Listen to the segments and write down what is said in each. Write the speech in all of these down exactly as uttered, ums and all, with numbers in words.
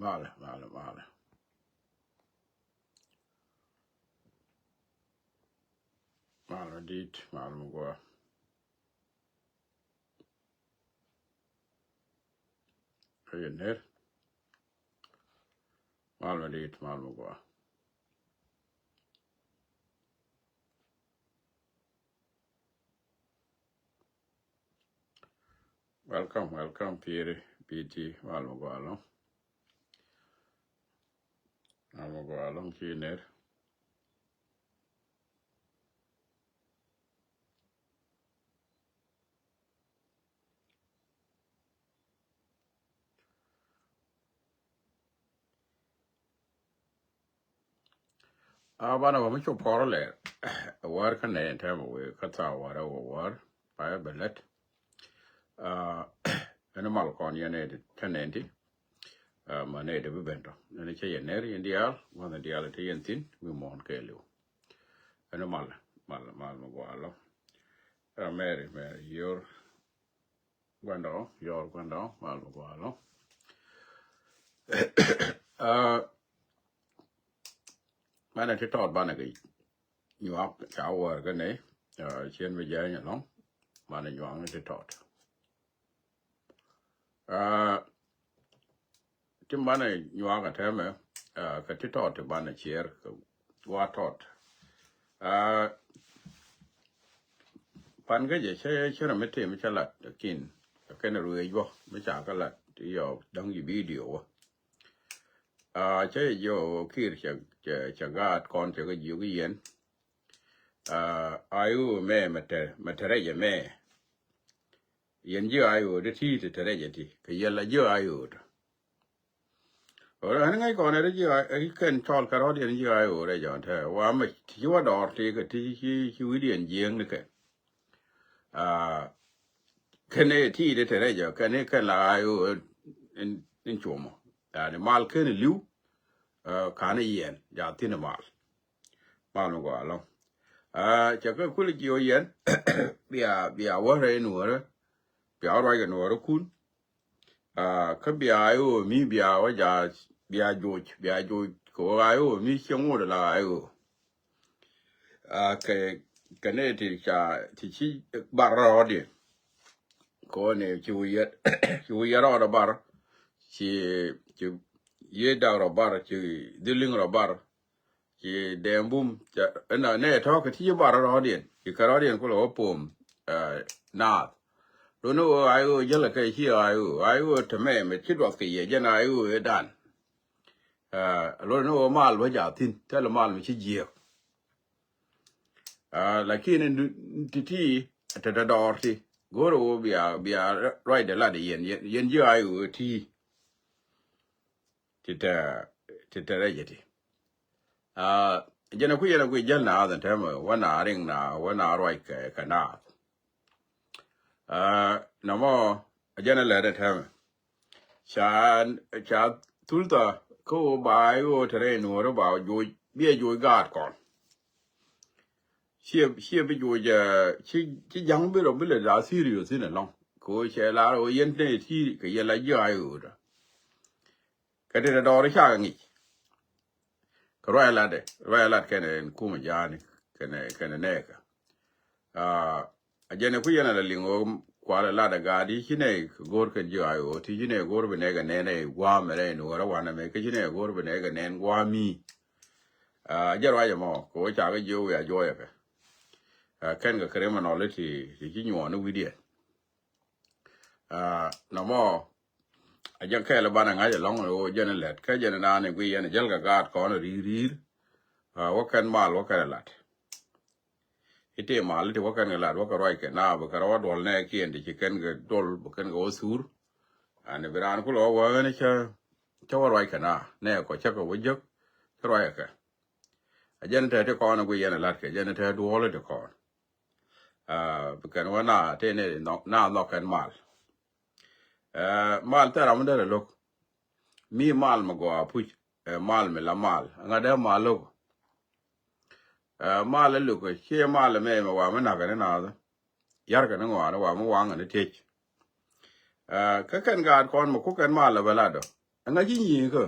Malɛ, malɛ, malɛ. Malɛ mi di̱i̱t, malɛ mi gɔaa. Kä yɛ ner. Malɛ mi di̱i̱t, malɛ mi gɔaa. Welcome, welcome, Pieri, P T, malɛ mi gɔaa ɛlɔ̱ŋ. Malɛ mi gɔaa ɛlɔ̱ŋ, ci ner. A banɛ wä mi cop kɔrɔ lɛr. Wäär kä nɛn tɛmɛ wee kä thaw wäär ɛ wä wäär. Pa ɛ bɛ lät. A ɛn mal kɔn yɛn ɛ tɛ nɛn ti. A ma nɛ dee bi ben tɔ nɛn cɛ yɛn ner yɛn diaal, gua̱n diaal te yɛn thin wi̱i̱ muɔ̱ɔ̱n kɛɛliw. Ɛn mal, mal, mal mi gɔaa ɛlɔ̱ŋ. A Mary, Mary, yɔr gua̱ndɔ, yɔr gua̱ndɔ, mal mi gɔaa ɛlɔ̱ŋ. A manɛ ti tɔt banɛ kɛ nyuak ca wäär kä nɛ. A cien mi jɛny ɛlɔ̱ŋ. Manɛ nyuak ni ti tɔt. A ti banɛ nyuak a tɛmɛ. A kɛ ti tɔt ti banɛ ciɛɛr kɛ wa tɔt. A pan kä jɛ cɛ cɛ rɛ mi tim cɛ lat kin kɛn ruëë juɔ mi ca kä lat ti yɔ däŋ yi video wä. A cɛ jɛ jiɔ Kiir cɛ, cɛ, cɛ gaat kɔn cɛ kɛ jiök yɛn. A ayo mɛ mɛ tɛ, mɛ tɛ rɛcɛ mɛ. Yɛn ji̱ ayo dee ti ti tɛ rɛcɛ ti kɛ yɛl a ji̱ ayo tɔ. Ɣän ŋäc kɔn ɛ ji̱ ayo kɛn cɔl kɛ rɔ̱diɛn ji̱ ayo rɛc jɔn tɛ wa mɛ ti ci wa dɔɔr ti kɛ ti ci, ci wi̱diɛn jiääk ni kɛ. A kɛn ɛ ti dee tɛ rɛc jɔ kɛn ɛ kɛn la ayo in, in cuɔmɔ. Yani mal kɛn li̱w. A kanɛ yɛn ja thin mal. Mal mi gɔaa ɛlɔ̱ŋ. A cɛ kɛ kul jiɔ yɛn. Bia, bia wä rɛy nuɔrä. Bia wä ruac kɛ nuɔrä kun. A kä bia iwä mi bia wä ja, bia joc, bia joc kɛ wä iwä mi cieŋ wut la iwä. A kɛ, kɛ nɛ ti ca, ti ci bar rɔɔdiɛn. Kɛ wä nɛ ci wä yɛt, ci wä yɛt rɔɔdɛ bar. Ci, ci yɛ dak rɔ bar, ci dhiliŋ rɔ bar. Ci dɛɛm bum, ca, ɛn, nɛ tɔ̱ kɛ ti ci bar rɔɔdiɛn. Ci kɛ rɔɔdiɛn kulɛ wä pom, ɛ, naath. Lo ni wä ay wä jäl kɛ ci ay wä, ay wä te mɛ, mɛ ci duɔth kɛ yɛ, jɛn ay wä ɛ dan. Ɛ, lo ni wä mal wä ja thin, thil mal mi ci jiɛk. Ɛ, lakin in du, ti ti, te te dɔɔr ti. Go̱r wä bia, bia ruacdɛ lat yɛn, yɛn, yɛn ji̱ ay wä ti. Ti te, ti te rɛc ti. Aa, jɛn a kui̱, jɛn a kui̱ jäl naath ɛn tɛmɛ, wä na riŋ na, wä na ruac kɛ, kɛ naath. Aa, nɔmɔ, jɛn a lɛt ɛn tɛmɛ. Ca, ca thultha, kä wä ba, wä te rɛy nuɔ̱ɔ̱rä ba, joc, biɛ joc gaat kɔn. Ciɛ, ciɛ bi joc, ɛ, ci, ci ja̱ŋ bi rɔ bi lɛ la serious in ɛlɔ̱ŋ. Kɛ ɣöö cɛ lar ɣöö yɛn tëë ti kɛ yɛn la ji̱ ay ɣöödä. Kɛ ti dɔɔr ca kɛ ŋic. Kɛ ruac latdɛ, ruac lat kɛnɛ ɛn kumɛ ja̱a̱ni, kɛnɛ, kɛnɛ nɛɛkɛ. Aa, a jɛn ɛ ku yɛn a la liŋ ɣöö kualɛ latdɛ gaat i̱ ci nɛy kɛ go̱o̱r kɛn ji̱ ay ɣöö ti ci nɛy go̱o̱r bi nɛɛkɛ nɛn ɛ gua̱a̱mɛ rɛy ni ɣöö rɛ wanɛ mɛ, kä ci nɛy go̱o̱r bi nɛɛkɛ nɛn gua̱a̱m i̱. Aa, jɛ ruac ɛmɔ, kɛ ɣöö cakɛ jiök wi̱i̱ a juɔyɛ kɛ. Aa, kɛn kɛ criminal ti, ti ci nyuɔɔn ni wi̱cdiɛn. Aa, nɔmɔ, a jɛ kɛɛl banɛ ŋa̱c ɛlɔ̱ŋ ɣöö jɛn lɛt, kä jɛn naan in guiy yɛn jäl kɛ gaat kɔn ri̱i̱r ri̱i̱r. Aa, wä kɛn mal, wä kɛn lat. I̱ tëë mal, i̱ tëë wä kɛn kɛ lat, wä kɛ ruac kɛ na, bɛ kɛ rɔ wä duɔl nɛ kiɛn ti ci kɛn kɛ duɔl, bɛ kɛn kɛ wä thur. Ani bi raan kulɛ wä wä ɣän cä, cä wä ruac kɛ na, nɛ kɔ cä kɛ wä jek, cä ruac kɛ. A jɛn tɛ ti kɔn a gui yɛn a lat kɛ, jɛn tɛ duɔl ti kɔn. Aa, bi kɛn wä na tëë ni nhɔk, na nhɔk kɛn mal. Aa, mal thɛr ram mi derɛ lo̱k. Mi mal mi gɔaa puc, ɛ, mal mi la mal. Ŋa̱t dee mal lo̱k. Aa, mal ɛ lo̱k, cie mal mɛ mɛ wa mi nak kɛn ni naath. Yar kɛn ni ŋɔaani wa mi waŋ kɛn ni tiec. Aa, kä kɛn gaat kɔn mi ku kɛn mal ɛ bɛ lat dɔ. Ɛŋa ci nyiëëkä?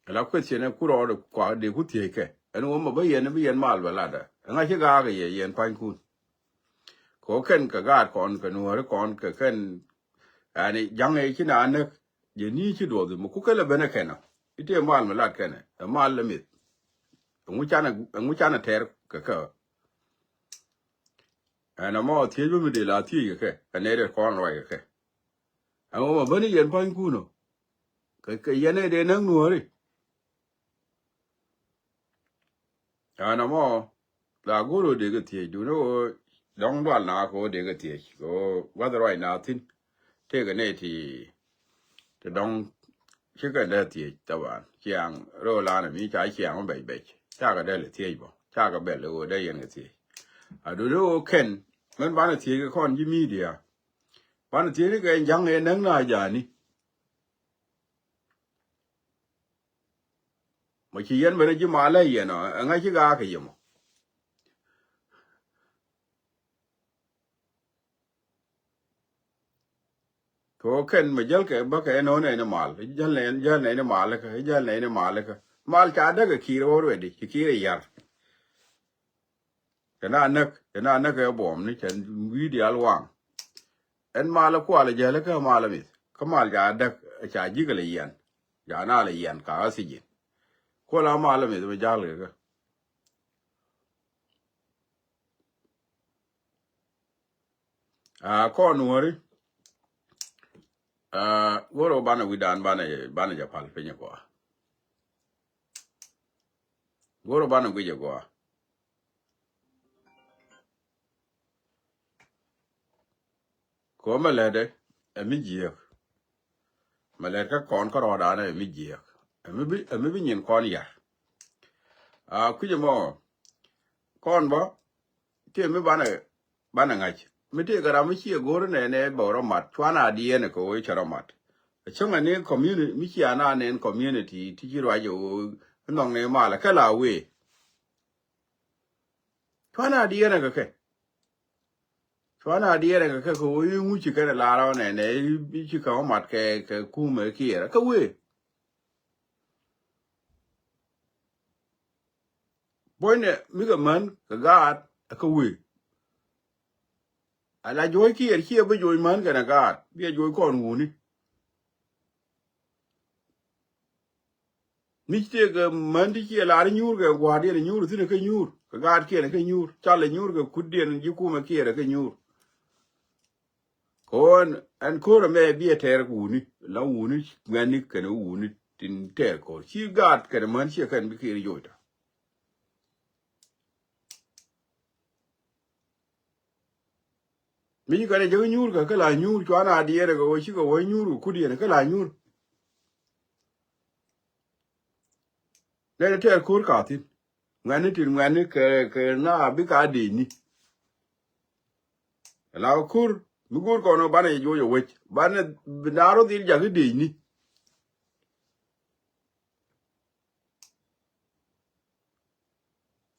Ala question ɛ ku rɔɔdɛ kua dee ku thiec kɛ. Ɛn wä ma bä yɛn bi yɛn mal bɛ latdä. Ɛŋa ci gaak yɛ yɛn pa̱nykun? Kɛ wä kɛn kɛ gaat kɔn kɛ nuɔ̱ɔ̱ri kɔn kɛ kɛn. Yani ja̱ŋ ɛ ci na näk. Jɛ ni ci duɔth mi ku kɛ lɛ ben ɛ kɛn ɔ. I̱ tëë mal mi lat kɛn ɛ. Ɛ mal lɛ mith. Ɛŋu canɛ, ɛŋu canɛ tɛr kɛ kɛ ɔ. Ɛn ɛmɔ thiec bä mi dee la thiec kɛ kɛ. Ɛ nɛy dee kɔn ruac kɛ kɛ. Ɛŋu ma bäni yɛn pa̱nykun ɔ. Kɛ, kɛ yɛn ɛ dee näk nuɔ̱ɔ̱ri. Ɛn ɛmɔ la go̱r ɣöö dee kɛ thiec duundɛ ɣöö dɔ̱ŋ dual na kɛ ɣöö dee kɛ thiec kɛ ɣöö gua̱th ruac na thi̱n. Tëëkɛ nɛy ti, ti dɔ̱ŋ cikɛ dee thiec thaban ciaŋ ro̱o̱ lanɛ mi ca ciaŋ bɛc bɛc. Cakɛ dee lɛ thiec bä. Cakɛ bɛl ɣöö dee yɛn kɛ thiec. A duundɛ ɣöö kɛn min banɛ thiec kɛ kɔn ji̱ media. Banɛ thiec ni kɛ ja̱ŋ ɛ näk na ja̱a̱ni. Mɔ ci yɛn ben ji̱ malä yɛn ɔ, ɛŋa ci gaak kɛ yɛ mɔ? Kɛ ɣöö kɛn mɛ jäl kɛ bä kɛ ɛn ɣän ɛn mal, jäl nɛ, jäl nɛ ɛn mal kä, jäl nɛ ɛn mal kä. Mal ca däk ɛ ki̱i̱r already, ci ki̱i̱r ɛ ya̱r. Kɛ na näk, kɛ na näk ɛ buɔm ni cɛ wi̱i̱ diaal waŋ. Ɛn mal ɛ kual ɛ jäl kä mal ɛ mith. Kä mal ca däk ɛ ca ji̱k ɛ lɛ yɛn. Ca na lɛ yɛn ka ɣä thi̱ji̱n. Kual a mal ɛ mith mɛ ja̱l kɛ kä. Aa, kɔn nuɔ̱ɔ̱ri. Aa, go̱rɛ banɛ wi̱dan banɛ, banɛ jɛ pal piny kɔa. Go̱rɛ banɛ guic kɔa. Kɛ ɣöö mɛ lätdɛ ɛ mi jiääk. Mɛ lät kä kɔn kärɔɔdan ɛ mi jiääk. Ɛ mi bi, ɛ mi bi nyin kɔn yar. Aa, kui̱c ɛmɔ kɔn bä tëë mi banɛ, banɛ ŋa̱c. Mi tëë kɛ ram mi ciɛ go̱o̱r nɛnɛ bɛ rɔ mat. Cuan a diɛɛn ɛ kɛ ɣöö cɛ rɔ mat. Ɛ cäŋ ɛ ni community, mi cia na nɛn community ti ci ruac ɛ ɣöö nhɔk ni malɛ kɛ la wee. Cuan a diɛɛn ɛ kɛ kɛ. Cuan a diɛɛr ɛ kɛ kɛ kɛ ɣöö i̱ ŋuci kɛn ɛ lar ɔ nɛnɛ i̱ ci kɛ ɔ mat kɛ, kɛ kumɛ kiɛɛr ɛ kɛ wee. Puɔ̱nydɛ mi kɛ män kɛ gaat ɛ kɛ wee. Ala jo̱o̱c kiɛɛr ciɛ bi jo̱o̱c män kɛnɛ gaat, bi ɛ jo̱o̱c kɔn wuni. Mi ci tëëkɛ män ti ciɛ lar i̱ nyuur kɛ gua̱a̱rdiɛn i̱ nyuur thi̱n ɛ kä nyuur kɛ gaatkiɛn ɛ kä nyuur cal i̱ nyuur kɛ kutdiɛn ji̱ kumɛ kiɛɛr ɛ kä nyuur. Kɛ ɣöö ɛn, ɛn ko̱r ɛmɛ bi ɛ tɛɛr kɛ wuni la wuni ŋuɛ̈tni kɛnɛ wuni tin tɛɛr ko̱r ci gaat kɛnɛ män ciɛ kɛn bi kiɛɛr i̱ joc tɔ. Mi ci kɛn ɛ jek nyuur kɛ kä la nyuur cuan a diɛɛr kɛ ɣöö cikɛ wä nyuur kɛ kut yɛn kä la nyuur. Nɛn tɛɛr ko̱r ka thi̱n ŋuɛ̈tni tin ŋuɛ̈tni kɛ, kɛ na bi ka dec ni. La ko̱r mi go̱o̱r kɔn ɣöö banɛ jɛ joc ɛ wec banɛ bi naar wä dhil jak i̱ dec ni.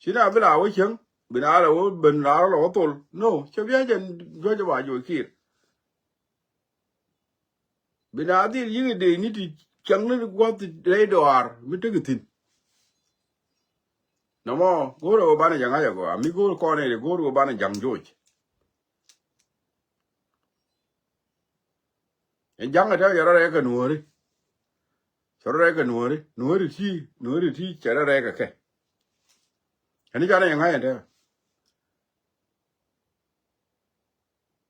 Ci na bi la wä cieŋ bi na la wä ben na la wä thol. No, cɛ bia jɛn juɔc ba juɔc kiɛɛr. Bi na dhil yiŋ i dee ni ti cäŋ ni gua̱th rɛy dɔaar mi tek i thi̱n. Nɔmɔ go̱o̱r ɛ wä banɛ ja̱ŋ a jɛ gɔaa mi go̱o̱r kɔn ɛ go̱o̱r wä banɛ ja̱ŋ joc. Ɛn ja̱ŋ ɛ tɛk cɛ rɔ rɛɛk kɛ nuɔ̱ɔ̱ri. Cɛ rɔ rɛɛk kɛ nuɔ̱ɔ̱ri, nuɔ̱ɔ̱ri ti, nuɔ̱ɔ̱ri ti cɛ rɔ rɛɛk kɛ kɛ. Ɛn i̱ canɛ yɛ ŋa̱c ɛn tɛk.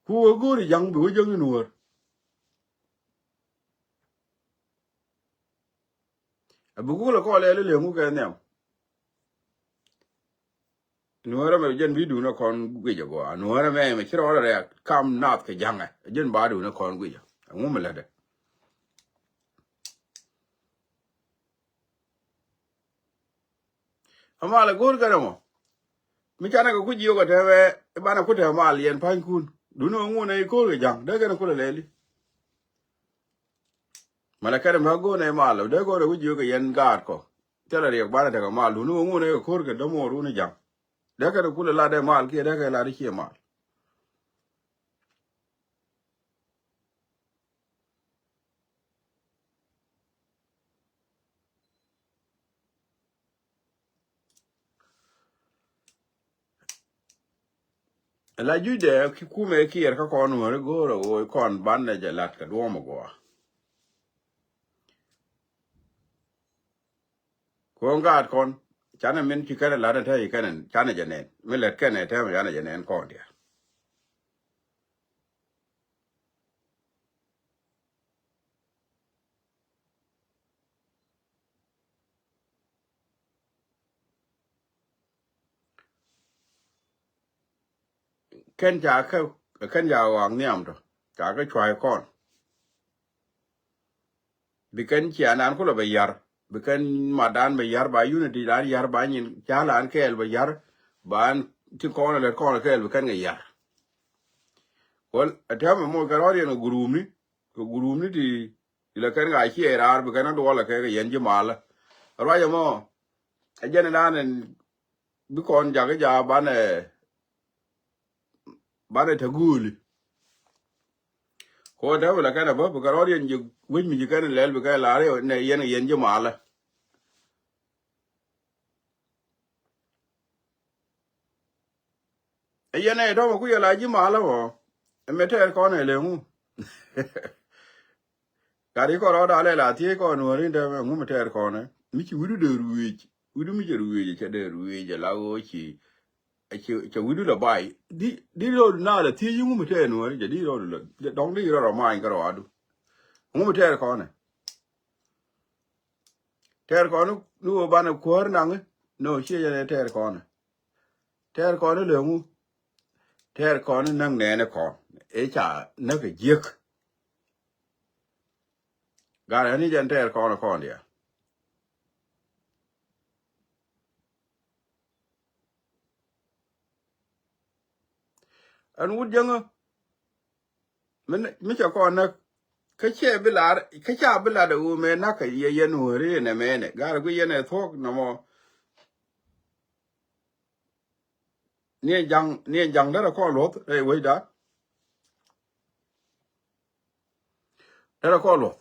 Ku wä go̱o̱ri ja̱ŋ bi wä jäŋ i̱ nuɔ̱ɔ̱r. Ɛ bi gukɛ lɛ kɔn lɛl i̱ leŋ wukɛ nhiam. Nuɔ̱ɔ̱rä mɛ jɛn bi duunä kɔn guic agɔaa. Nuɔ̱ɔ̱rä mɛ mɛ ci rɔɔdɛ rɛɛk kam nath kɛ ja̱ŋɛ. Jɛn ba duunä kɔn guic. Ɛŋu mi lätdɛ? Amal ɛ go̱o̱r kɛn ɛmɔ. Mi canɛ kɛ ku jiök ɛ tɛmɛ i̱ banɛ ku tɛmɛ mal yɛn pa̱nykun. Duunä ŋun ɛ i̱ ko̱o̱r kɛ ja̱ŋ dee kɛn ku lɛ lɛli. Malɛ kɛn mɛ go̱o̱r nɛ mal dee go̱o̱r ɛ wi̱c jiök kɛ yɛn gaat kɔ. Thilɛ riɛk banɛ tekɛ mal duuni wä ŋun ɛ kɛ ko̱r kɛ dämuɔɔr wun ɛ ja̱ŋ. Dee kɛn kulɛ lat dee mal kiɛ dee kɛ lat i̱ ciɛ mal. La jucdɛ ki kumɛ Kiir kä kɔn wääri go̱o̱rä ɣöö kɔn banɛ jɛ lat kɛ duɔ̱ɔ̱m a gɔaa. Ko̱o̱ŋ gaat kɔn canɛ min ci kɛnɛ lat ɛ te i̱ kɛnɛ canɛ jɛ nɛn mi lät kɛnɛ te mi canɛ jɛ nɛn kɔn diaal. Kɛn ca kä kɛn ca ɣɔak nhiam tɔ ca kä cua̱c kɔn. Bi kɛn ciaanan kulɛ bɛ yar bi kɛn matdan bɛ yar ba unity dan yar ba nyin ca̱lan kɛɛl bɛ yar ba an ti kɔn lɛt kɔn kɛɛl bi kɛn kɛ yar. Well, a tɛmɛ moc kɛ rɔɔdiɛn kɛ gurumni kɛ gurumni ti ti lɛ kɛn ka ciɛ raar bi kɛn a duɔlɛ kɛ kɛ yɛn ji̱ malä. Ruacɛ mɔ a jɛn dan ɛn bi kɔn jakä ja banɛ banɛ te guuli. Ko te wila kɛn a bä bi kɛ rɔɔdiɛn ji̱ wec mi ji̱ kɛn lɛl bi kɛ laar nɛ yɛn kɛ yɛn ji̱ malä. Ɛ yɛn ɛ tɔmɔ ku yɛ la ji̱ malä mɔ. Ɛ mɛ tɛɛr kɔn ɛ leŋu. Kari kɔn rɔɔda lɛ la thiec kɔn wääri dɛ mɛ ŋu mɛ tɛɛr kɔn ɛ mi ci wi̱du dee ruëëc wi̱du mi cɛ ruëëc cɛ dee ruëëc ɛ la ɣöö ci cɛ wi̱du la bay. Di rɔɔdu na la thiec ŋu mɛ tɛɛr wääri cɛ di rɔɔdu la dɔŋ di rɔɔdu many kɛ rɔɔdu. Ŋu mɛ tɛɛr kɔn ɛ. Tɛɛr kɔn ni wä banɛ kuäär naŋi. No ciɛ jɛn ɛ tɛɛr kɔn. Tɛɛr kɔn ni lëŋu. Tɛɛr kɔn ni näk nɛɛni kɔn. Ëë ca näk ɛ jiäk. Gat ɣän ni jɛn tɛɛr kɔn kɔn diaal. Ɛn wut jäŋä. Mi cɛ kɔn näk kä cɛ bi lar kä ca bi lat ɛ ɣöö mɛ nakä yɛ yɛn wääri ɛn ɛmɛnɛ gat ɛ gui yɛn ɛ thuɔ̱k nɔmɔ. Ni ɛn jaŋ ni ɛn jaŋ derɛ kɔn luɔth rɛy wecda. Derɛ kɔn luɔth.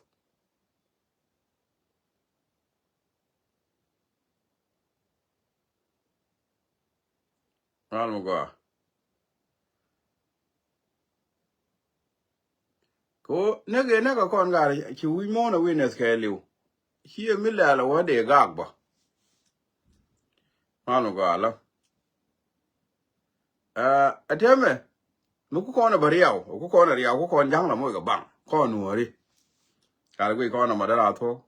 Mal mi gɔaa. Ko näk ëë näk a kɔn gat ci wi̱c muɔ̱ɔ̱n a wi̱n ɛ thɛɛliw. Ci ɛ mi lɛl a wä dee gak bä. Mal mi gɔaa lä. Ɛ tɛmɛ mi ku kɔn ɛ bä riaw ku kɔn ɛ riaw ku kɔn ja̱ŋ la moc kɛ baŋ kɔn nuɔ̱ɔ̱ri. Kar guic kɔn ɛ ma dee la thuɔ̱k.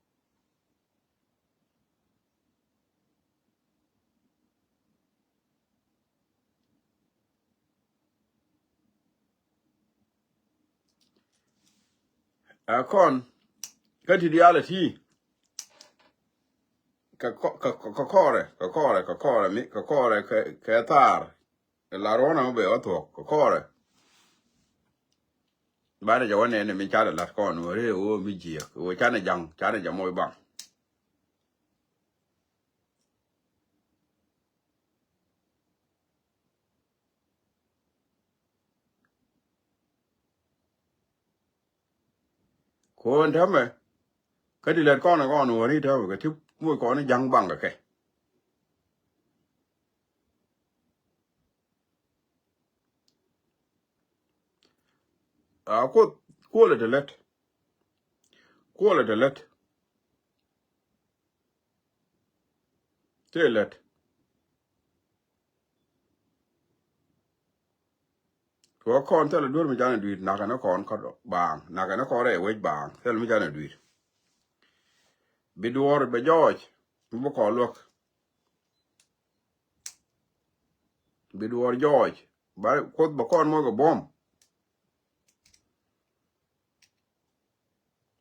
Ɛ kɔn kä ti diaal ɛ ti kɛ kɔrɛ kɛ kɔrɛ kɛ kɔrɛ mi kɛ kɔrɛ kɛ thaar. La ruɔ̱n ɛmɔ bɛ wä thuɔ̱k kɛ kɔrɛ. Banɛ jɛ wä nɛn mi canɛ lat kɔn wä ree wä mi jiɛk wä canɛ jaŋ canɛ jɛ moc baŋ. Ko̱n täämɛ kä ti lät kɔn kɔn wä ri täämɛ kɛ ti moc kɔn ja̱ŋ baŋ kɛ kɛ. A kuoth kuolɛ ti lät. Kuolɛ ti lät. Tëë lät. Tuɔɔk kɔn thilɛ duer mi canɛ dui̱t nakɛ ni kɔn kä baaŋ nakɛ ni kɔn rɛy wec baaŋ thilɛ mi canɛ dui̱t. Bi duɔɔr bɛ jɔɔc mi bi kɔn luäk. Bi duɔɔr jɔɔc ba kuoth bɛ kɔn moc kɛ buɔ̱m.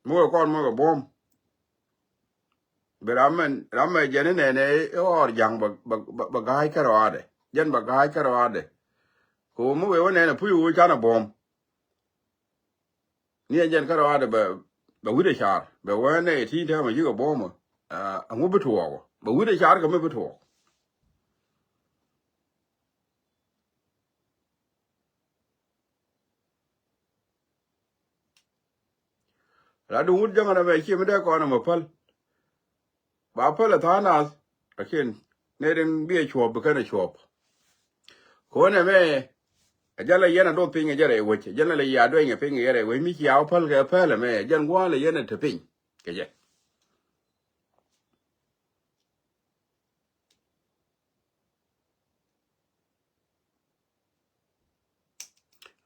Mi wee kɔn mɔ kɛ buɔ̱m. Bi ram mɛ ram mɛ jɛn inɛnɛ iɣɔr ja̱ŋ bɛ ga̱a̱c kärɔaadɛ jɛn bɛ ga̱a̱c kärɔaadɛ. Kɛ ɣöö mi wee wä nɛnɛ puc ɣöö canɛ buɔ̱m. Ni ɛ jɛn kärɔaadɛ bɛ wi̱cdɛ car bɛ wee nɛ ɛ ti̱i̱n täämɛ yikɛ buɔ̱mä. Ɛŋu bi tuɔɔkɔ bɛ wi̱cdɛ car kɛ mi bi tuɔɔk. La duŋ wut jäŋä nɛ mɛ cie mi dee kɔn ɛmɛ päl. Ba päl ɛ tha̱a̱ŋ nath. Lakin nɛ rin bi ɛ cuɔp bi kɛn ɛ cuɔp. Ko̱n ɛmɛ Ɛ jɛn la yɛn a dot piny kɛ jɛ rɛy wec, ɛ jɛn la yɛ a dueny kɛ piny kɛ jɛ rɛy wec, mi cia wä päl kɛ pälɛ mɛ, ɛ jɛn gua̱a̱l ɛ yɛn a te piny kɛ jɛ.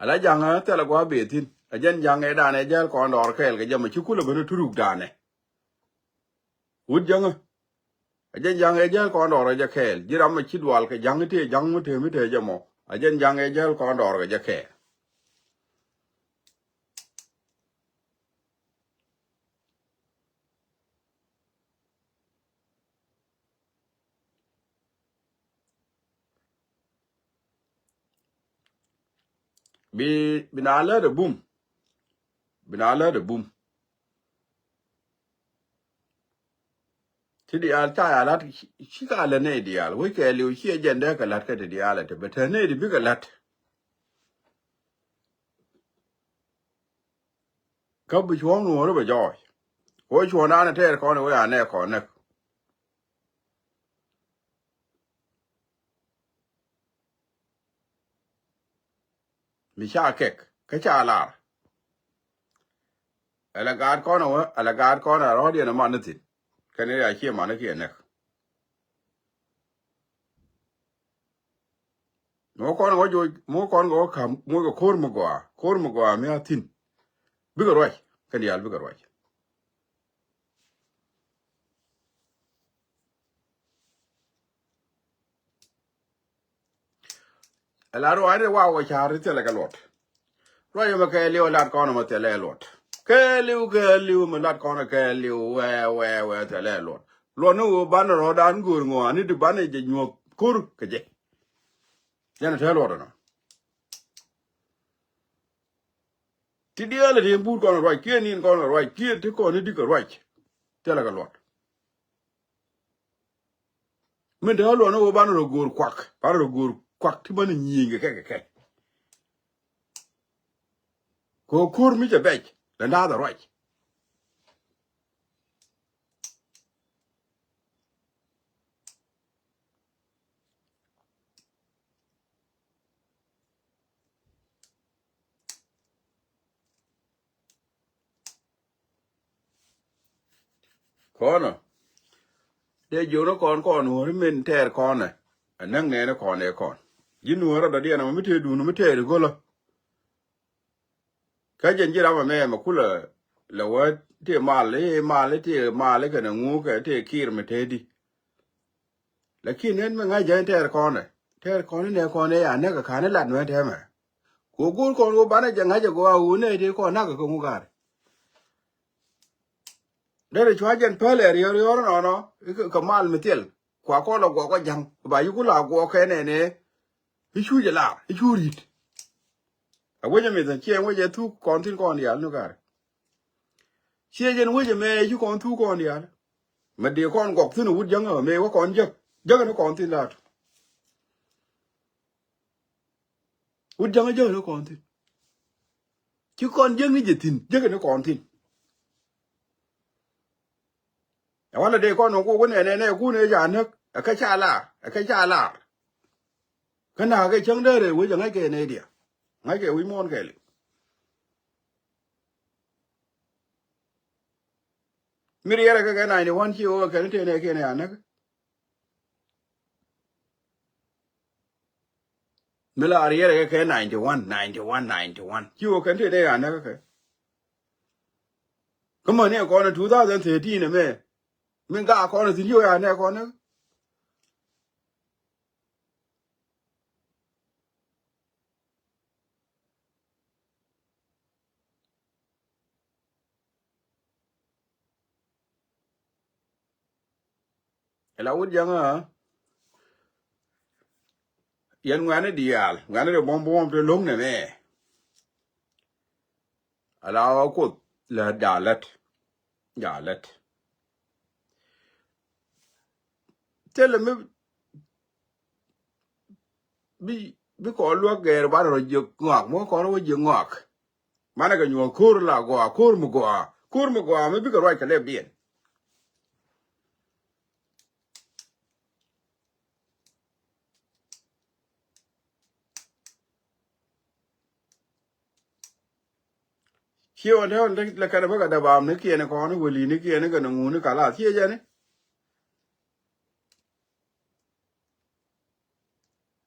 Ala ja̱ŋ ɛ thilɛ gua̱a̱ bëë thi̱n, ɛ jɛn ja̱ŋ ɛ danɛ jäl kɔn dɔɔr kɛɛl kɛ jɛ mɛ ci kulɛ ben turuk danɛ. Wut jäŋä. Ɛ jɛn ja̱ŋ ɛ jäl kɔn dɔɔr ɛ jɛ kɛɛl. Ji̱ ram mɛ ci dual kɛ ja̱ŋ tëë ja̱ŋ mi tëë mi tëë jɛ mɔ. Ɛ jɛn ja̱ŋ ɛ jäl kɔn dɔɔr kɛ jɛ kɛɛl. Bi, bi na lät ɛ bum. Bi na lät ɛ bum. Ti diaal ca ya la̱t, ci ka lät nɛy diaal. Wec kɛɛliw ci ɛ jɛn dee kɛ la̱t kä ti diaal ɛ ti bɛ te nɛy di bikɛ la̱t. Kä bi cuɔ̱ɔ̱ŋ nuɔ̱ɔ̱ri bɛ jɔɔc. Wec cuɔ̱ɔ̱ŋdan ɛ tɛɛr kɔn ɛ wec a nɛɛ kɔn näk. Mi ca kɛk kä ca lar. Ala gaat kɔn a wä, ala gaat kɔn a rɔ̱diɛn a man ni thi̱n. Kɛn ɛ ya cie man ni kiɛ näk. Mi wä kɔn wä joc, mi wä kɔn wä ka̱m, mi wä kɛ ko̱r mi gɔaa, ko̱r mi gɔaa mi a thi̱n. Bikɛ ruac, kɛn diaal bikɛ ruac. Ala ruac ri wa wä ca̱r ri thilɛ kɛ luɔt. Ruac ɛmɛ kɛɛliw lat kɔn ɛmɛ thilɛ luɔt. Kɛɛliw, kɛɛliw mɛ lat kɔn ɛ kɛɛliw wɛɛ, wɛɛ, wɛɛ thilɛ luɔt. Luɔt ni wä banɛ rɔ̱dan go̱o̱r ŋɔaani ti banɛ jɛ nyuɔ̱th ko̱r kɛ jɛ. Jɛn ɛ te luɔt ɛnɔ. Ti diaal ɛ ti buut kɔn ruac, kiɛ nin kɔn ruac, kiɛ ti kɔn i̱ dikɛ ruac. Thilɛ kɛ luɔt. Min te ɣä luɔn ni ɣöö banɛ rɔ go̱o̱r kuak, banɛ rɔ go̱o̱r kuak ti banɛ nyieny kɛ kɛ kɛ kɛ. Kɛ ɣöö ko̱r mi cɛ bɛc lɛ naath ɛ ruac. Kɔnɔ dee jiök ni kɔn, kɔn nuɔ̱ɔ̱ri min tɛɛr kɔnɛ. Ɛ näk nɛɛni kɔn ɛ kɔn ji̱ nuɔ̱ɔ̱ri rɔ dɔ̱diɛn ɛmɔ mi tëë duun mi tɛɛr i̱ go̱lä. Kä jɛn ji̱ ram ɛmɛ mɛ kulɛ lɛ wä tëë mal i̱ mal i̱ tëë mal i̱ kɛnɛ ŋuuk kɛ tëë kiir mi tëëdi. Lakin nɛn mi ŋa̱c jɛ in tɛɛr kɔnɛ, tɛɛr kɔnɛ nɛ kɔnɛ ya näk ɛ ka̱n i̱ lat nuɛ tɛmɛ. Ku go̱o̱r kɔn ɣöö banɛ jɛ ŋa̱c ɛ gɔaa ɣöö nɛ tëë kɔn nak ɛ kɛ ŋu ga̱r. Derɛ cua jɛn päl ɛ riɔr riɔr nɔnɔ kɛ mal mi thil. Kua kɔn la guɔk kɔ ja̱ŋ ba yi ku la guɔk kɛ nɛnɛ. I̱ cu jɛ lar i̱ cu ri̱t. A wecɛ mith ɛn ciɛ wecɛ thuk kɔn thi̱n kɔn diaal ni ga̱r. Ciɛ jɛn wecɛ mɛ i̱ cu kɔn thuk kɔn diaal. Mɛ dee kɔn gɔk thi̱n a wut jäŋä mɛ wä kɔn jäk jäk ni kɔn thi̱n la̱t. Wut jäŋä jäk ni kɔn thi̱n. Ci kɔn jäk ni jɛ thi̱n jäk ni kɔn thi̱n. Ɛ wanɛ dee kɔn nɔŋ kuk nɛ nɛ nɛ kun ɛ ca näk ɛ kɛ ca lar ɛ kɛ ca lar. Kä na̱a̱k kɛ cäŋ dee rɛy wec ɛ ŋa̱ckɛ nɛy diɛ ŋa̱ckɛ wi̱c muɔ̱ɔ̱n kɛɛliw. Mi riɛrɛ kɛ kɛ ninety one ci ɣöö kɛn tëë nɛ kiɛn ɛ ca näk. Mi la riɛrɛ kɛ kɛ ninety one ninety one ninety one ci ɣöö kɛn tëë nɛ ca näk kɛ. Kä mäni ɛ kɔn ɛ two thousand thirteen ɛmɛ. Min gak kɔn ɛ thi̱n ci ɣöö ca näk kɔn näk. Ɛ la wut jäŋä. Yɛn ŋuɛ̈ni diaal ŋuɛ̈ni ri buɔ̱m buɔ̱m ti lo̱ŋ nɛmɛ. Ala ɣä kuoth lät ja̱ lät ja̱ lät. Thilɛ mi bi bi kɔn luäk gɛɛr banɛ rɔ jiök ŋɔak mi wä kɔn wä jiök ŋɔak. Manɛ kɛ nyuɔ̱ɔ̱ŋ ko̱r la gɔaa ko̱r mi gɔaa ko̱r mi gɔaa mi bikɛ ruac kɛ lɛpdiɛn. Ciɛ ɣän te ɣän te lɛ kɛn bä kɛ däbaam ni kiɛn kɔn, weli ni kiɛn kɛ ni ŋuni kalath, ciɛ jɛn i̱.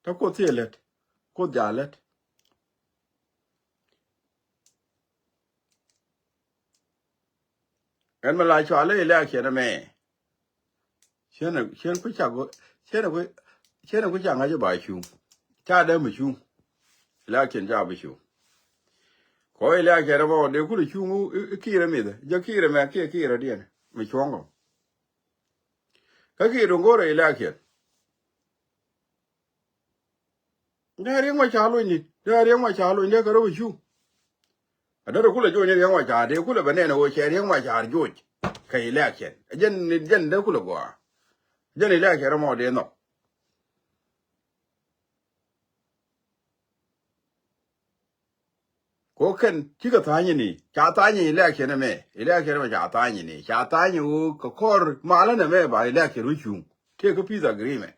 Te Kuoth thiee lät, Kuoth jaa lät. Ɛn mi la cɔal i̱ election ɛmɛ. Ciɛn ɛ, ciɛn ku ca go, ciɛn ɛ ku, ciɛn ɛ ku ca ŋa̱c i̱ ba cuŋ. Ca dee mi cuŋ. Election ca bi cuŋ. Kɔ election ɛmɔ dee kulɛ cuŋ i̱, i̱, i̱ Kiir ɛ mith. Jɛ Kiir ɛmɛ kiɛ Kiir ɛ diɛn mi cuɔ̱ŋ kɔ. Kä Kiir duŋ go̱o̱rɛ election. Dee Riek Machar lony ni, dee Riek Machar lony, dee kɛ rɔ bi cu. A dee rɔ kulɛ joc ni Riek Machar, dee kulɛ bɛ nɛn ɣöö cɛ Riek Machar joc kɛ election. Jɛn, jɛn dee kulɛ gɔaa. Jɛn election ɛmɔ dee nhɔk. Ko kɛn cikɛ tha̱a̱ny ni, ca tha̱a̱ny ni election ɛmɛ, election ɛmɛ ca tha̱a̱ny ni, ca tha̱a̱ny ɣöö kɛ kɔr malä nɛmɛ ba election wä cuŋ. Tëë kä peace agreement.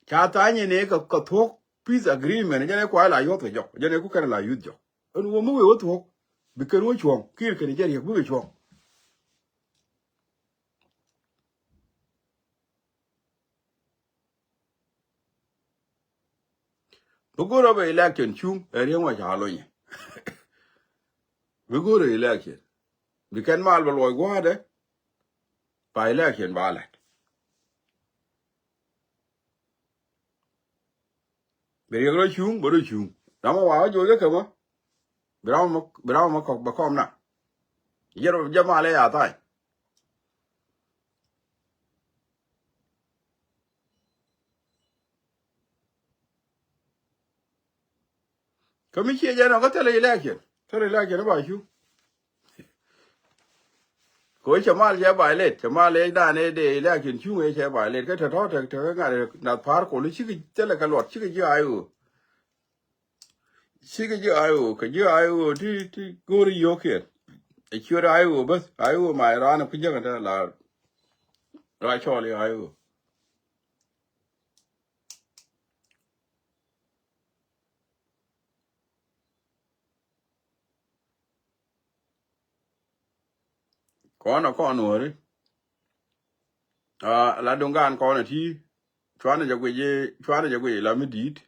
Ca tha̱a̱ny ni kɛ, kɛ thuɔ̱k peace agreement, jɛn ɛ kuay la yuɔth kɛ jɔk, jɛn ɛ ku kɛn la yuth jɔk. Ɛn wä mi wee wä thuɔ̱k, bi kɛn wä cuɔ̱ŋ, Kiir kɛn jɛ Riek bikɛ cuɔ̱ŋ. Bi go̱o̱rä bɛ election cuŋ, ɛ Riek Machar lonyɛ. Bi go̱o̱rä election. Bi kɛn mal bɛ luɔc gua̱a̱dɛ, ba election ba la̱t. Bi Riek rɔ cuŋ, bɛ rɔ cuŋ. Ram ɛ wa wä joc kä kɛ mɔ. Bi ram mɔ, bi ram mɔ kɔk bɛ kɔm na. Jɛ rɔ, jɛ mal ɛ ya tha̱a̱ny. Kä mi ciɛ jɛ nɔ kä thilɛ election. Thilɛ election i̱ ba cu. Kɛ ɣöö cɛ mal cɛ violate, cɛ mal ëë dan ëë dee election cuŋ ëë cɛ violate. Kä tɔ̱tɔ̱ tɛ, tɛ ŋa̱t nath pa̱a̱r kol i̱ cikɛ thilɛ kɛ luɔt, cikɛ ji̱ I O. Cikɛ ji̱ I O, kɛ ji̱ I O ti, ti go̱o̱ri yio̱o̱kiɛn. Ɛ ciöt I O bäth, I O ma raan ɛ ku jäŋ ɛ te la, la cɔɔl i̱ I O. Kɔn ɛ kɔn wääri. Aa, la duŋ gaan kɔn ɛ ti cuanɛ jɛ guic, cuanɛ jɛ guic la mi di̱i̱t.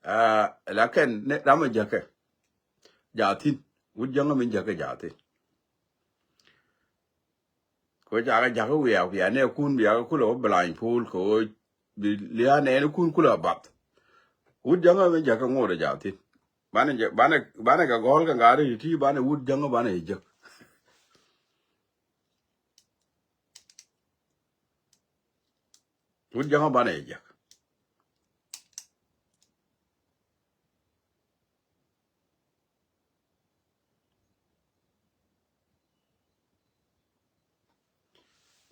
Aa, la kɛn ni ram ɛ jäkɛ. Jathin. Wut jäŋä min jäkɛ jathin. Kɛ ɣöö cakɛ jakä wiaa, wiaa nɛɛkun bia kɛ kulɛ wä blind pool kɛ ɣöö bi lia̱a̱ nɛɛnikun kulɛ bath. Wut jäŋä mi jakä ŋot ɛ jathin. Banɛ jɛ, banɛ, banɛ kɛ gɔ̱l kɛ ŋa̱a̱ri ti, banɛ wut jäŋä banɛ jɛ jek. Wut jäŋä banɛ jɛ jek.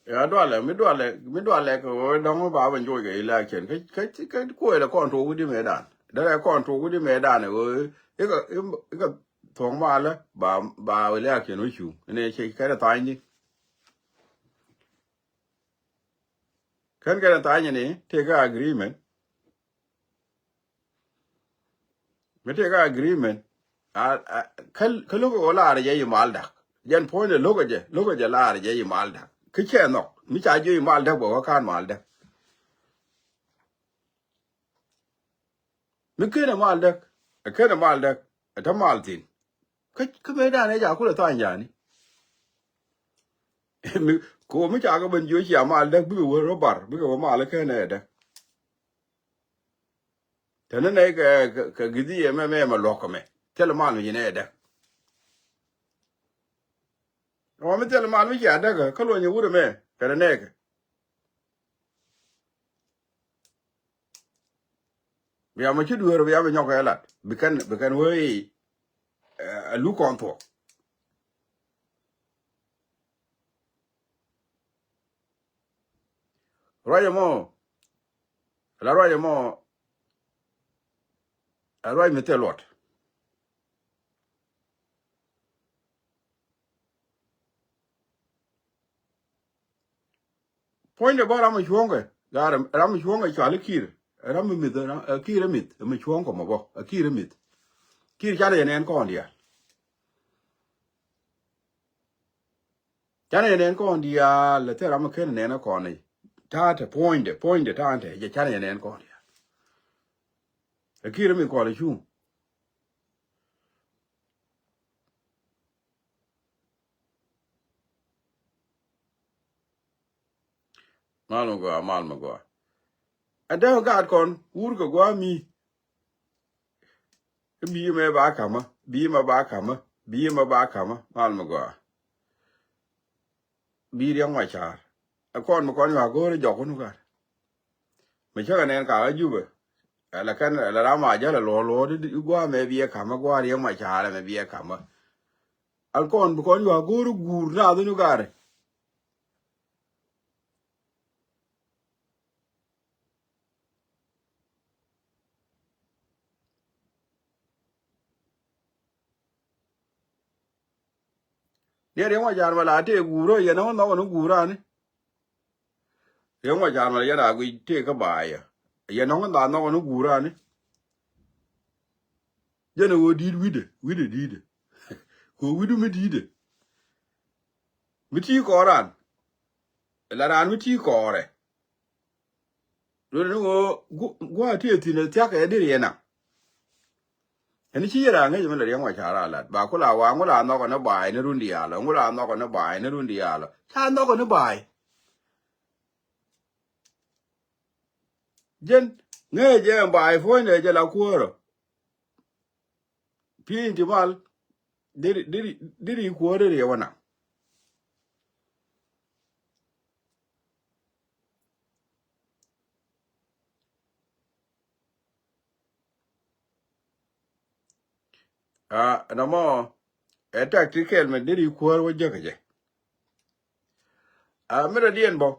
Ya dualɛ, mi dualɛ, mi dualɛ kɛ ɣöö dɔ̱ŋ mi ba bɛ njoc kɛ election. Kä, kä, kä kuëëlɛ kɔn tuɔɔk wi̱cdi mëëdan. Derɛ kɔn tuɔɔk wi̱cdi mëëdan ɣöö ikɛ, ikɛ thuɔ̱k malä ba, ba election wä cuŋ. Inɛ cɛ kɛn ɛ tha̱a̱nyni. Kɛn kɛn ɛ tha̱a̱nyni tëëkɛ agreement. Mi tëëkɛ agreement, a, a, kä, kä lo̱kɛ ɣöö laarɛ jɛ i̱ mal da̱k. Jɛn puɔ̱nydɛ lo̱kɛ jɛ, lo̱kɛ jɛ laarɛ jɛ i̱ mal da̱k. Kä cɛ nhɔk, mi ca jiök i̱ mal da̱k bɛ wä ka̱n mal da̱k. Mi kenɛ mal da̱k, ɛ kenɛ mal da̱k, ɛ te mal thi̱n. Kä, kä mëëdan ɛ ca kulɛ tha̱a̱ny jani. Mi, ko mi ca kɛ ben jiök cia mal da̱k, bikɛ wä rɔ bar, bikɛ wä mal ɛ kenɛ ɛ da̱k. Tɛn ni nɛy kɛ, kɛ, kɛ gi̱dhi ɛmɛ, mɛ, mɛ luɔ̱k kɛ mɛ. Thilɛ mal mi ci nɛy däk. Ɣɔɔ mi thilɛ mal mi ci a däk kä luɔ̱ny ɛ wut ɛmɛ kɛnɛ nɛɛkɛ. Bia mɛ ci dueer bia mɛ nyɔk kɛ lat. Bi kɛn, bi kɛn wee, ɛ, ɛ luk kɔn thuɔ̱k. Ruac ɛmɔ, la ruac ɛmɔ, ɛ ruac mi thil luɔt. Puɔ̱nydɛ bä ram ɛ cuɔ̱ŋkɛ, Ram, ram mi cuɔ̱ŋ ɛ cɔal i̱ Kiir. Ram mi mith, ram, ɛ Kiir ɛ mith, mi cuɔ̱ŋ kɔmɔ bä, ɛ Kiir ɛ mith. Kiir canɛ jɛ nɛn kɔn diaal. Canɛ jɛ nɛn kɔn diaal, lɛ thil ram mi ken nɛn kɔn i̱. Ta̱a̱ te puɔ̱nydɛ, puɔ̱nydɛ ta̱a̱ te, jɛ canɛ jɛ nɛn kɔn diaal. Ɛ Kiir ɛ mith kɔn i̱ cuŋ. Mal mi gɔaa, mal mi gɔaa. Ɛ dee gaat kɔn wur kɛ gua̱a̱ mi. Ɛ bi̱i̱ mɛ ba ka̱mä, bi̱i̱ mɛ ba ka̱mä, bi̱i̱ mɛ ba ka̱mä, mal mi gɔaa. Bi̱i̱ Riɛk Macar. Ɛ kɔn mi kɔn yua go̱o̱r jɔk wun kar. Mi cä kɛ nɛn ka ɣä Jubɛ. Ɛ la kɛn, ɛ la ram a jäl ɛ luɔ̱ɔ̱r luɔ̱ɔ̱r di gua̱a̱ mɛ biɛ ka̱mä, gua̱a̱ Riɛk Macar ɛmɛ biɛ ka̱mä. An kɔn bi kɔn yua go̱o̱r guur naath wun kar. Ni Riɛk Macar mɛ la tëë guurä, yɛn ɣän nhɔkɛ ni guurani. Riɛk Macar mɛ la yɛn a guic tëë kä baayä. Yɛn ɣän dha nhɔkɛ ni guurani. Jɛn ɛ ɣöö di̱i̱t wi̱cdɛ, wi̱cdɛ di̱i̱tdɛ. Kɛ ɣöö wi̱cdu mi di̱i̱tdɛ. Mi ti̱i̱ kɔɔran. La raan mi ti̱i̱ kɔɔrɛ. Run ni ɣöö gu-, gua̱a̱ ti thi̱n ɛ thia̱k ɛ diri yɛ naŋ. Ɛn ci yɛ raŋ ŋäc mi lɛ Riɛk Macar a lat. Ba ku la wa ŋu la nhɔkɔ ni ba̱a̱y ni run diaal. Ŋu la nhɔkɔ ni ba̱a̱y ni run diaal. Ca nhɔkɔ ni ba̱a̱y. Jɛn ŋäc jɛ ba̱a̱y puɔ̱nydɛ jɛ la kuäärä. Pi̱i̱n ti mal diri, diri, diri kuäär diri yɛ wä naŋ. A, nɔmɔ ɛ tactical mɛ diri kuäär wä jäkä jɛ. A, mi rɔ diɛn bɔ.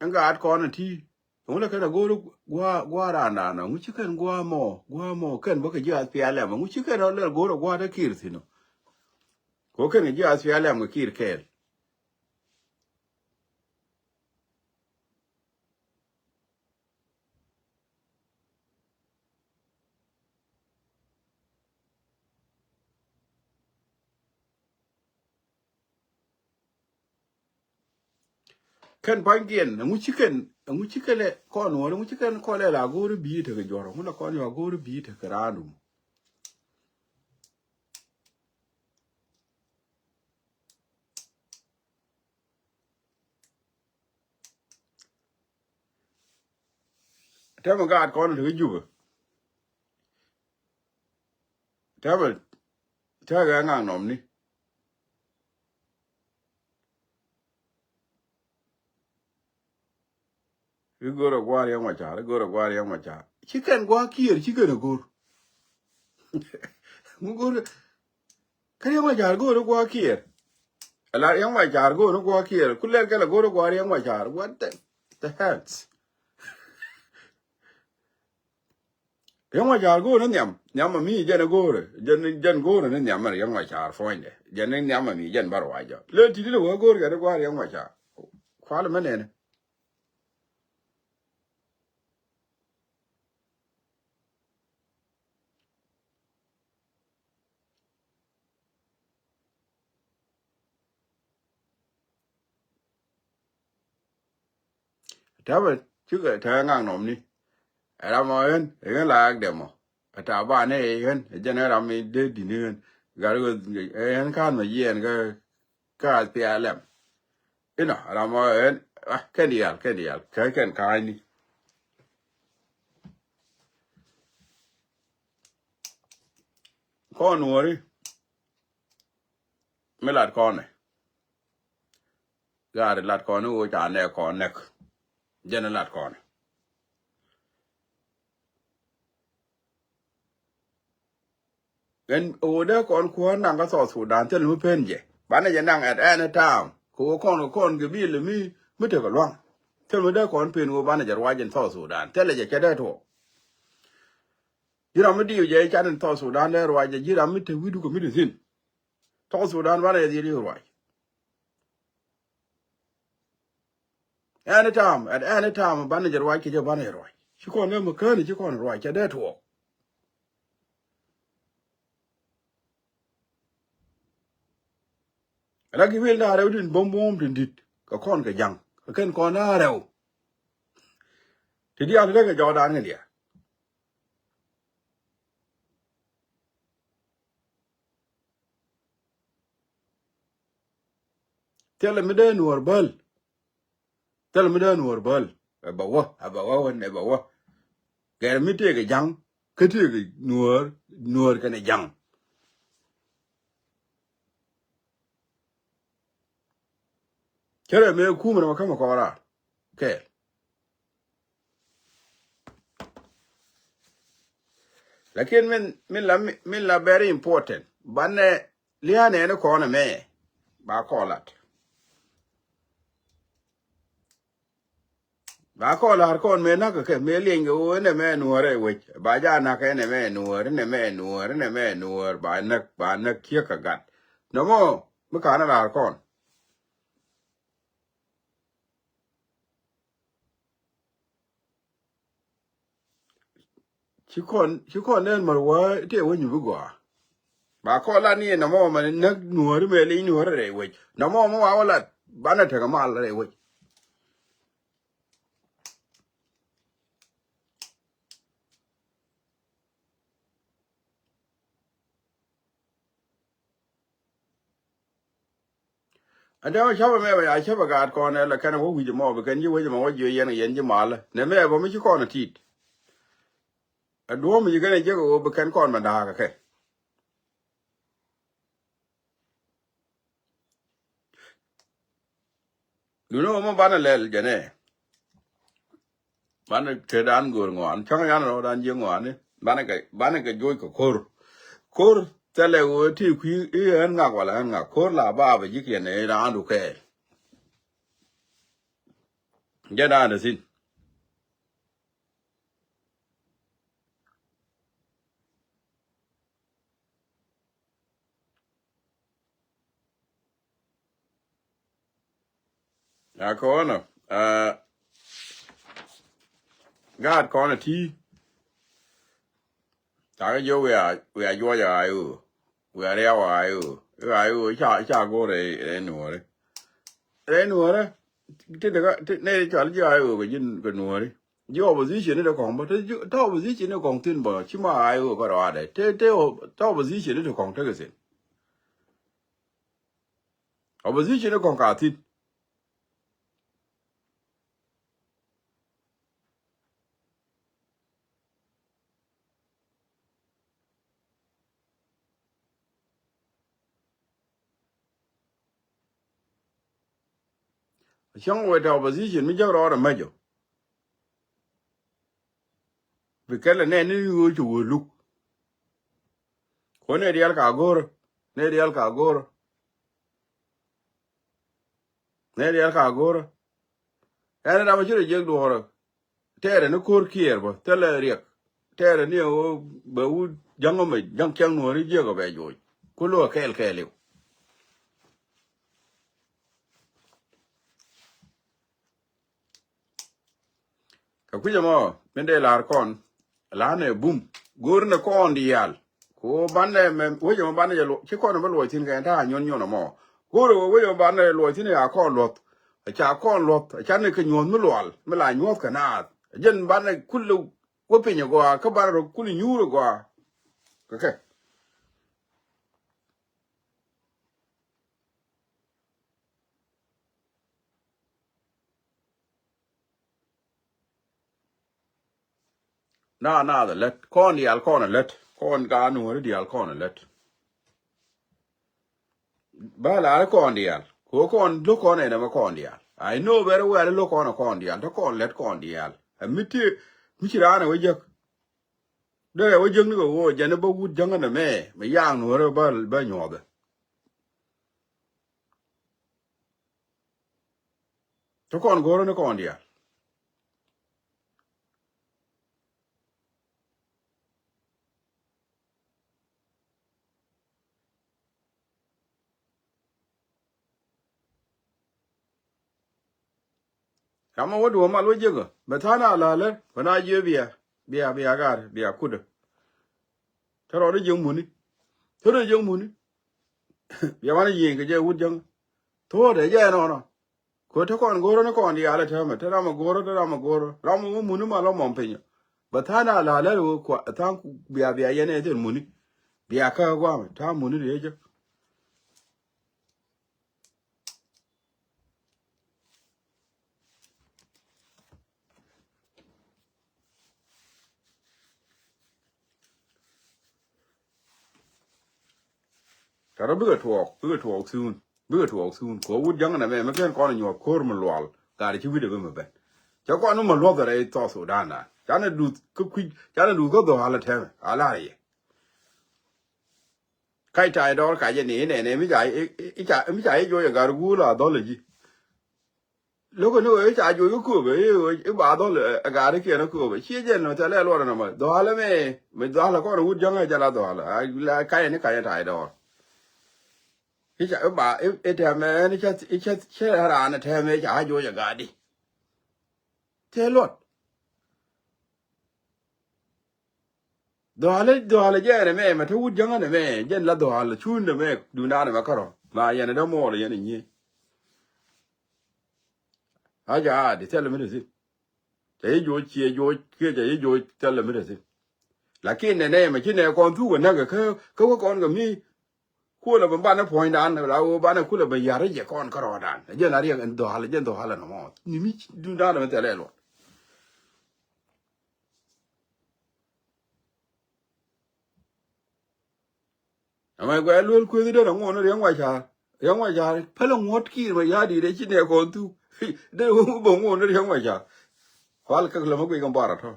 Ɛn gaat kɔn ɛ ti. Ɛŋu lɛ kɛn a go̱o̱r gua̱a̱, gua̱a̱ raandan ɔ. Ɛŋu ci kɛn gua̱a̱ mɔ, gua̱a̱ mɔ. Kɛn bä kɛ ji̱ ath pial ɛmɔ. Ɛŋu ci kɛn ɔ lɛl go̱o̱r ɔ gua̱a̱ te Kiir thi̱n ɔ. Kɛ ɣöö kɛn kɛ ji̱ ath pial ɛmɔ kɛ Kiir kɛɛl. Kɛn pa̱nykiɛn, ɛŋu ci kɛn, ɛŋu ci kɛn lɛ kɔn wä, ɛŋu ci kɛn kɔn lɛ la go̱o̱r bi̱i̱ tekɛ juɔ̱r, ɛŋu la kɔn yua go̱o̱r bi̱i̱ tekɛ raandum. Tɛmɛ gaat kɔn ti kä Jubɛ. Tɛmɛ tɛkɛ ŋaŋ nɔmni. I̱ go̱r a gua̱a̱r Riɛk Macar, i̱ go̱r a gua̱a̱r Riɛk Macar. Ci kɛn gua̱a̱r Kiir, ci kɛn a go̱r. Ŋu go̱r kä Riɛk Macar go̱r a gua̱a̱r Kiir. Ala Riɛk Macar go̱r a gua̱a̱r Kiir. Ku lɛl kɛl a go̱r a gua̱a̱r Riɛk Macar. What the, the hell? Riɛk Macar go̱o̱rä nhiam, nhiam ami jɛn go̱o̱rä, jɛn, jɛn go̱o̱rä ni nhiam Riɛk Macar puɔ̱nydɛ. Jɛn ni nhiam ami jɛn bä ruacä. Lëë ti̱ti̱ ni wä go̱o̱r kɛ ni gua̱a̱r Riɛk Macar. Kual mɛ nɛnɛ. Tɛmɛ cikɛ tɛ ŋaŋ nɔmni. Ɛ ram ɔ ɣän, ɛ ɣän la yak dɛm ɔ. Ɛ ta̱a̱ banɛ ɛ ɣän, ɛ jɛn ɛ ram mi dee di̱n ɛ ɣän. Gat ɣän, ɛ ɣän ka̱n mɛ yiɛn kä, kä ath pial ɛm. Inɔ, ɛ ram ɔ ɣän, ah, kɛn diaal, kɛn diaal, kɛ kɛn ka̱a̱cni. Kɔn nuɔ̱ɔ̱ri. Mi lat kɔnɛ. Gaat lat kɔnɛ ɣöö ca nɛɛk kɔn nɛk. Jɛn lat kɔnɛ. Ɛn ɣöö dee kɔn kuäär naŋ kä South Sudan thil mi pen jɛ. Banɛ jɛ naŋ at any time. Kɛ ɣöö kɔn kɛ kɔn kɛ bil mi, mi tekɛ lua̱ŋ. Thil mi dee kɔn pen ɣöö banɛ jɛ ruac in South Sudan. Thilɛ jɛ cɛ dee tuɔɔk. Ji̱ ram mi diw jɛ i̱ cat in South Sudan dee ruac jɛ ji̱ ram mi te wi̱cdu kɛ mi te thi̱n. South Sudan banɛ jɛ dhil i̱ ruac. Any time, at any time banɛ jɛ ruac kɛ jɛ banɛ jɛ ruac. Ci kɔn dee mi käni ci kɔn ruac cɛ dee tuɔɔk. Ala ki wil na rɛw tin bom bom tin dit kɛ kɔn kɛ jaŋ kɛ kɛn kɔn na rɛw. Ti diaal ti dee kɛ jɔɔdan kɛ diaal. Thilɛ mi dee nuɔɔr bäl. Thilɛ mi dee nuɔɔr bäl. Ɛ bɛ wä, ɛ bɛ wä wän, ɛ bɛ wä. Gɛr mi tëëkɛ jaŋ kä tëëkɛ nuɔɔr, nuɔɔr kɛnɛ jaŋ. Cä rɛ mëë kumɛ nɔmɔ kä mɛ kɔn raar kɛɛl. Lakin min, min la, min la very important. Banɛ lia̱a̱nɛ ni kɔn ɛmɛ ba kɔn lat. Ba kɔn la̱r kɔn mëë näk kɛ mëë lieny kɛ ɣöö ɛn ɛmɛ nuɔ̱ɔ̱r ɛ wec ba ja näk ɛn ɛmɛ nuɔ̱ɔ̱r, ɛn ɛmɛ nuɔ̱ɔ̱r, ɛn ɛmɛ nuɔ̱ɔ̱r ba näk, ba näk kiek kɛ gat. Nɔmɔ mi ka̱n ɛ la̱r kɔn. Ci kɔn, ci kɔn nɛn mär wä tëë wä nyupi gɔaa. Ba kɔn la ni nɔmɔ mɛ näk nuɔ̱ɔ̱ri mɛ lieny nuɔ̱ɔ̱ri rɛy wec. Nɔmɔ mɛ wa wä la banɛ tekɛ mal rɛy wec. Ɛ dee wä cäpɛ mɛ bɛ ya cäpɛ gaat kɔn ɛ lɛ kɛn wä wi̱c mɔ bi kɛn ji̱ wec mɔ wä jiö yɛn kɛ yɛn ji̱ malä nɛ mɛ bä mi ci kɔn ɛ tit. Ɛ duɔ̱ɔ̱m mi ci kɛn ɛ jiäk ɛ wä bi kɛn kɔn mɛ da̱a̱k ɛ kɛ. Duundä ɣöö mi banɛ lɛl jɛnɛ. Banɛ te dan go̱o̱r ŋɔaani cäŋ yan rɔɔdan ji̱ ŋɔaani. Banɛ kɛ, banɛ kɛ joc kɛ ko̱r. Ko̱r thɛlɛ ɣöö ti kui̱ i̱ ɣän ŋak wala ɣän ŋak ko̱r la baabɛ ji̱ kiɛn ɛ raandu kɛɛl. Jɛ daandɛ thi̱n. A kɔnɔ a gaat kɔnɔ ti. Takä jiɔ wia, wia juɔc a ɣa̱c ɣöö wia riaw a ɣa̱c ɣöö i̱ ɣa̱c ɣöö ca, ca go̱r rɛy, rɛy nuɔ̱ɔ̱ri. Rɛy nuɔ̱ɔ̱ri ti, ti, ti nɛy ti cɔal ji̱ a ɣa̱c ɣöö kɛ ji̱ kɛ nuɔ̱ɔ̱ri. Ji̱ opposition ni ti kɔŋ bä te, te opposition ni kɔŋ thi̱n bä ci ma a ɣa̱c ɣöö kɛ rɔaadɛ te, te, te opposition ni ti kɔŋ tekɛ thi̱n. Opposition ni kɔn ka thi̱n. Cäŋ wee te opposition mi jäk rɔɔdɛ mäc ɔ. Bi kɛl ɛ nɛn ni ɣöö ci wee luk. Kuɔn nɛ diaal ka go̱o̱rä, nɛ diaal ka go̱o̱rä. Nɛ diaal ka go̱o̱rä. Ɛn ram ci rɔ jiɛk duɔ̱ɔ̱rä. Tɛɛrɛ ni ko̱r kiɛɛr bä thilɛ riɛk. Tɛɛrɛ ni ɣöö bɛ wut ja̱ŋ ɔmɛ ja̱ŋ cäŋ nuɔ̱ɔ̱ri jiɛk ɔ bɛ joc. Ku lo̱ kɛɛl kɛɛliw. Kɛ kui̱c ɛmɔ min dee la̱r kɔn la̱rnɛ bum go̱o̱rnɛ kɔn diaal. Ku banɛ mɛ wec ɛmɔ banɛ jɛ luɔc ci kɔn ɛmɛ luɔc thi̱n kɛ ta̱a̱ nyuɔn nyuɔn ɛmɔ. Go̱o̱rɛ wec ɛmɔ banɛ luɔc thi̱n ya kɔn luɔth. Ca kɔn luɔth ca ni kɛ nyuɔ̱th mi lual mi la nyuɔ̱th kɛ naath. Jɛn banɛ kulɛ wä piny agɔaa kä banɛ rɔ kulɛ nyuur agɔaa. Kɛ kɛ Na, na, the let. Kɔn diaal kɔn a let. Kɔn ka nuɔri diaal kɔn a let. Ba la kɔn diaal. Ko kɔn lo kɔn ene ma kɔn diaal. I know very well lo kɔn a kɔn diaal. To kɔn let kɔn diaal. A miti, mi ci raan a wejek. Dee a wejek ni ko wo jɛn ba wut jaŋa na me. Mi yaŋ nuɔri ba, ba nyuɔdɛ. Ti kɔn go̱o̱rä ni kɔn diaal. Ram a wä duɔ̱ɔ̱r mal wä jiäkä bɛ tha̱a̱n a la̱a̱lä bɛ na jiö bia bia bia gaar bia kudä. Te rɔɔdä jiäk muni. Te rɔɔdä jiäk muni. Bia wanɛ yiëëny kɛ jɛ wut jäŋ. Thuɔɔdɛ jɛ ɛnɔnɔ. Kɛ te kɔn go̱o̱rä ni kɔn diaal ɛ täämɛ te ram a go̱o̱rä te ram a go̱o̱rä ram a wä muni mal wä mɔm pinyä. Bɛ tha̱a̱n a la̱a̱lä wä kua tha̱a̱n bia bia yɛn ɛ thil muni. Bia kä guamɛ ta̱a̱ muni riecä. Tɔ̱tɔ̱ bikɛ tuɔɔk bikɛ tuɔɔk thuun bikɛ tuɔɔk thuun kɛ wut jäŋ nɛ mɛ mi kɛn kɔn nyuɔk ko̱r mi lual. Gat ci wi̱cdɛ bi mi ben. Cɛ kɔn mi luɔth rɛy South Sudan dan canɛ duth kä kui̱c canɛ duth kä dhɔaal tɛmɛ a lar yɛ. Kac ta̱a̱ dɔɔr kacɛ ni inɛnɛ mi ca i̱ ca i̱ joc ɛ gat guul a dhɔl ji̱. Lo̱k ni wee ca juɔc kä kööbä i̱ ba dhɔl ɛ gaari kiɛn kä kööbä ciɛ jɛn nɔ thɛlɛ luɔt nɔmɔ dhɔalä mɛ. Mi dhɔalä kɔn wut jäŋä jɛ la dhɔalä. Kayɛ ni kayɛ ta̱a̱ dɔɔr. I̱ ca i̱ ba i̱ tɛmɛ ɛn i̱ cɛ raan ɛ tɛmɛ ca juɔc ɛ gaari. Thɛ luɔt. Dhɔalä dhɔalä jɛ ɛn ɛmɛ mɛ te wut jäŋä nɛmɛ jɛn la dhɔalä cun nɛmɛ. Dundan ɛmɛ kärɔ ma yɛn ɛ dämuɔɔr yɛn ɛ nyiee. A ca a di thɛl mi te thi̱n. Ca yi joc ciɛ joc kiɛ ca yi joc thɛl mi te thi̱n. Lakin nɛnɛ mɛ ci nɛ kɔn thuk ɛ näk kä kä wä kɔn kɛ mi. Kuɔlɛ bä banɛ puɔ̱nydan la wä banɛ kulɛ bä yar jɛ kɔn kärɔɔdan jɛn a riɛk ɛn dhɔalä jɛn dhɔalä nɔmɔ ni mi dundan ɛmɛ thɛl ɛ luɔt. Ama guɛ luel kueth dee na ŋuɔn riɛŋ wa car riɛŋ wa car pälä ŋuɔt kiir ma ya̱a̱ di̱i̱t ci nɛ kɔn thu. Dee wä bä ŋuɔn riɛŋ wa car. Kual käk lä ma guic kɛ bar atɔ.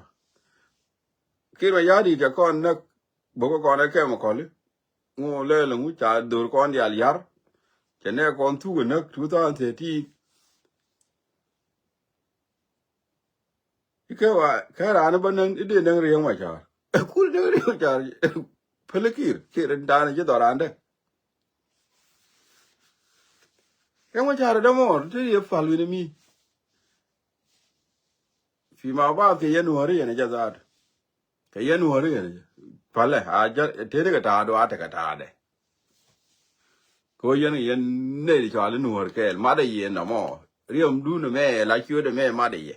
Kiir ma ya̱a̱ di̱i̱t cɛ kɔn näk bä kɛ kɔn ɛ kɛm kɔli. Ŋu lɛl ŋu ca dhor kɔn dial yar. Cɛ nɛ kɔn thuk ɛ näk two thousand thirteen. Ikɛ wa kɛ raan bä näŋ idee näŋ riɛŋ ma car. Kul näŋ riɛŋ ma car. Päli kir kir in daanɛ ci dhɔraandɛ. Riɛŋ ma car dämɔɔr ti yɛ pal wi̱ni mi. Fi ma bath kɛ yɛn wääri yɛn jɛ dhaat. Kɛ yɛn wääri yɛn jɛ palɛ a jɛ teni kɛ taat wa tekɛ taatdɛ. Kɛ ɣöö yɛn kɛ yɛn nɛy ti cɔal in wääri kɛɛl matdɛ yɛ nɔmɔ. Riɛmdun ɛmɛ la ciötdɛ mɛ matdɛ yɛ.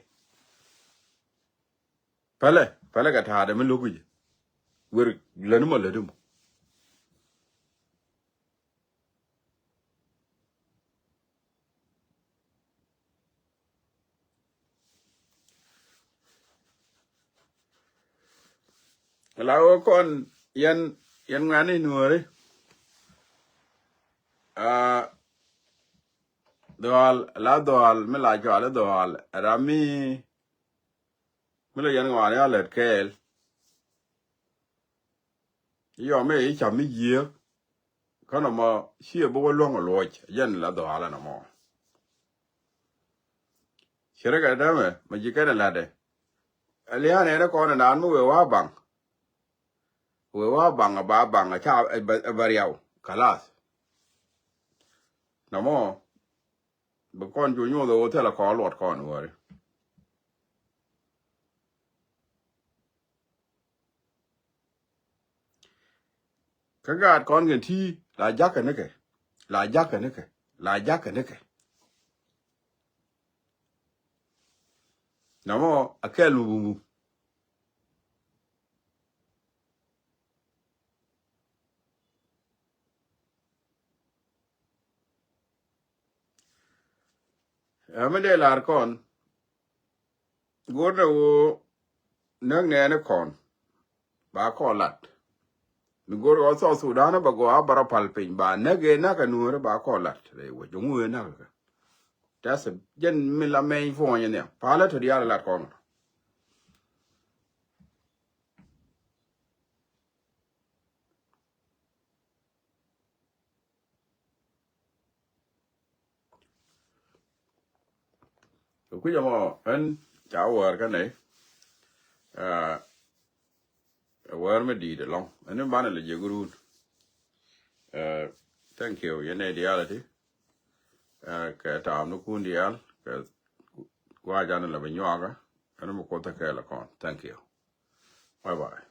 Pälɛ pälɛ kɛ ta̱a̱dɛ mi lo̱k wi̱cɛ. Wer läni mɔ läti mɔ. La wä kɔn yɛn yɛn ŋuɛ̈ni nuɔ̱ɔ̱ri. Aa, dhɔaal la dhɔaal mi la cɔal i̱ dhɔaal ram mi mi la yɛn ŋɔaani a lät kɛɛl. Yɔm i̱ i̱ cam mi yiëë kä nɔmɔ ciɛ bi wä luäŋ ɔ luɔc jɛn la dhɔaal ɛn ɛmɔ. Cirikɛ dämɛ mɛ ji̱ kɛn ɛ la̱tdɛ. Ɛ lia̱a̱n ɛn ɛ kɔn ɛ naan mi wëë wa baŋ. Wëë wa baŋ ɛ ba baŋ ɛ ca ɛ bɛ riaw kalath. Nɔmɔ bi kɔn cu nyuɔth ɛ wä thilɛ kɔn luɔt kɔn wäri. Kä gaat kɔn kɛ ti la jakä nikɛ la jakä nikɛ la jakä nikɛ. Namɔ a kɛl mi bumbu. Ɛ mi dee lar kɔn. Go̱r dee woo näk nɛɛni kɔn ba kɔn lat. Mi go̱r ɣɔn South Sudan ba gɔaa bara pal piny ba näk ëë näk ɛ nuɔ̱ɔ̱ri ba kɔn lat rɛy wec ŋu ëë näk kɛ. Tɛth jɛn mi la mɛny puɔ̱nyɛ nhiam palä te diaal lat kɔn. Kɛ kui̱c ɛmɔ ɛn ca wäär kä nɛy. Ɛ wäär mi di̱i̱t ɛlɔ̱ŋ ɛn mi banɛ lɛ jiɛk run. Thank you yɛn nɛy diaal ɛ ti. Kɛ taam ni kun diaal kɛ gua̱a̱ janɛ la bɛ nyuakä. Ɛn mi kuoth kɛɛl kɔn. Thank you. Bye bye.